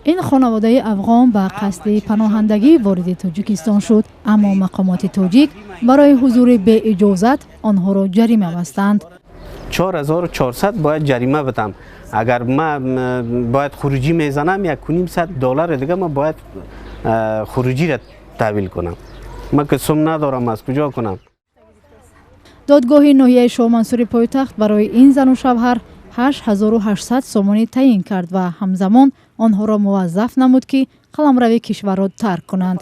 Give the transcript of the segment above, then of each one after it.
Ин хонаводаи афғон ба қасди паноҳандагӣ вориди Тоҷикистон шуд, аммо мақомоти тоҷик барои ҳузури беиҷозат онҳоро ҷарима бастанд. 4400 бояд ҷарима бидам. Агар ман бояд хуруҷӣ мезанам, 150 доллари дига ман бояд хуруҷиро таҳвил кунам. Ман ки сум надорам, аз куҷо кунам? Додгоҳи ноҳияи Шоҳмансури пойтахт барои ин зану шавҳар 8800 сомонӣ таъин кард ва ҳамзамон онҳоро муваззаф намуд, ки қаламрави кишварро тарк кунанд.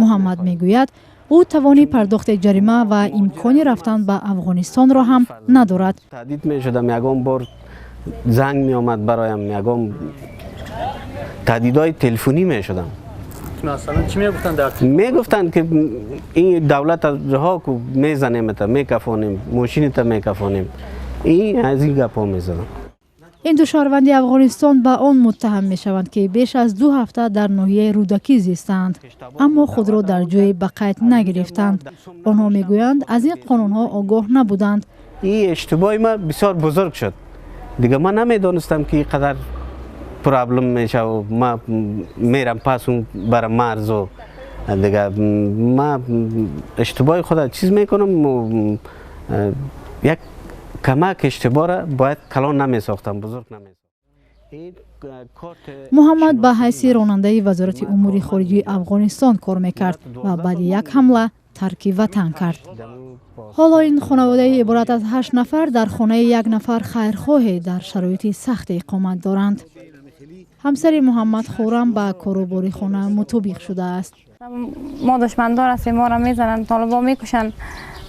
Муҳаммад мегӯяд, ӯ тавони пардохти ҷарима ва имкони рафтан ба Афғонистонро ҳам надорад. Таҳдид мешудам, ягон бор занг меомад бароям, ягон таҳдидҳои телефонӣ мешудам. Масалан, чӣ мегуфтанд дар? Мегуфтанд, ки ин давлат раҳо ку, мезанемта, мекафонем, мошинита мекафонем. Ин аз ин гапҳо мезадам. Ин ду шаҳрванди Афғонистон ба он муттаҳам мешаванд, ки беш аз 2 ҳафта дар ноҳияи Рӯдакӣ зистаанд, аммо худро дар ҷое ба қайд нагирифтанд. Онҳо мегӯянд, аз ин қонунҳо огоҳ набуданд. Ин иштибоҳи ман бисёр бузург шуд. Дига ман намедонистам, ки ин қадар проблем мешавад. Ман мерам пас он бара марзу дига ман иштибоҳи худа чиз мекунам. Як камак иштибоҳра бояд калон намесохтам, бузург намесохтам. Муҳаммад ба ҳайси ронандаи Вазорати умури хориҷии Афғонистон кор мекард ва баъди як ҳамла тарки ватан кард. Ҳоло ин хонаводаи иборат аз ҳашт нафар дар хонаи як нафар хайрхоҳе дар шароити сахте иқомат доранд. Ҳамсари Муҳаммад Хуррам ба корубори хона мутобиқ шудааст. Мо душмандор ҳастем, моро мезананд, толибо мекушанд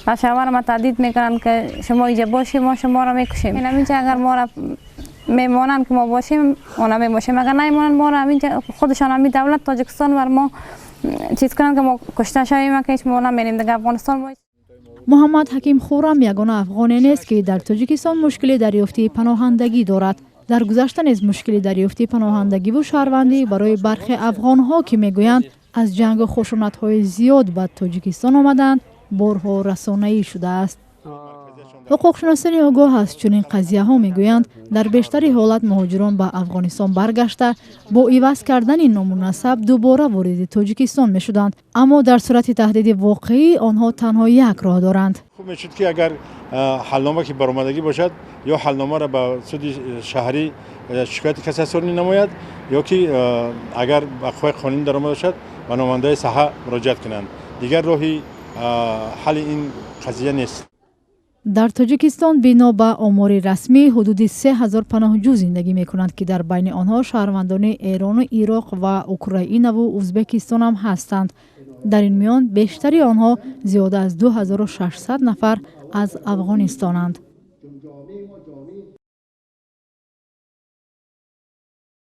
ва шавҳарама таҳдид мекунанд, ки шумо инҷа бошед, мо шуморо мекушем. Инҷа агар моро мемонанд, ки мо бошем, она мебошем, агар намемонанд, моро ҳаминҷа худашон, ҳамин давлат Тоҷикистон бар мо чиз кунанд, ки мо кушта шавем, ки ҳеҷ мо намерем дига Афғонистон. Муҳаммад Ҳаким Хуррам ягона афғоне нест, ки дар Тоҷикистон мушкили дарёфти паноҳандагӣ дорад. Дар гузашта низ мушкили дарёфти паноҳандагиву шаҳрвандӣ барои бархе афғонҳо, ки мегӯянд, аз ҷангу хушунатҳои зиёд ба Тоҷикистон омаданд, борҳо расонаӣ шудааст. Ҳуқуқшиносони огоҳ аз чунин қазияҳо мегӯянд, дар бештари ҳолат муҳоҷирон ба Афғонистон баргашта, бо иваз кардани ному насаб дубора вориди Тоҷикистон мешуданд. Аммо дар сурати таҳдиди воқеӣ онҳо танҳо як роҳ доранд. Хуб мешуд, ки агар ҳалнома ки баромадагӣ бошад, ё ҳалномаро ба суди шаҳрӣ шикояти кассатсионӣ намояд, ё ки агар ба қувваи қонунӣ даромада бошад, ба намояндаи саҳа муроҷиат кунанд. Дигар роҳи ҳалли ин қазия нест. Дар Тоҷикистон бино ба омори расмӣ ҳудуди 3000 паноҳҷӯ зиндагӣ мекунанд, ки дар байни онҳо шаҳрвандони Эрону Ироқ ва Украинаву Узбекистонам ҳастанд. Дар ин миён бештари онҳо, зиёда аз 2600 нафар, аз Афғонистонанд.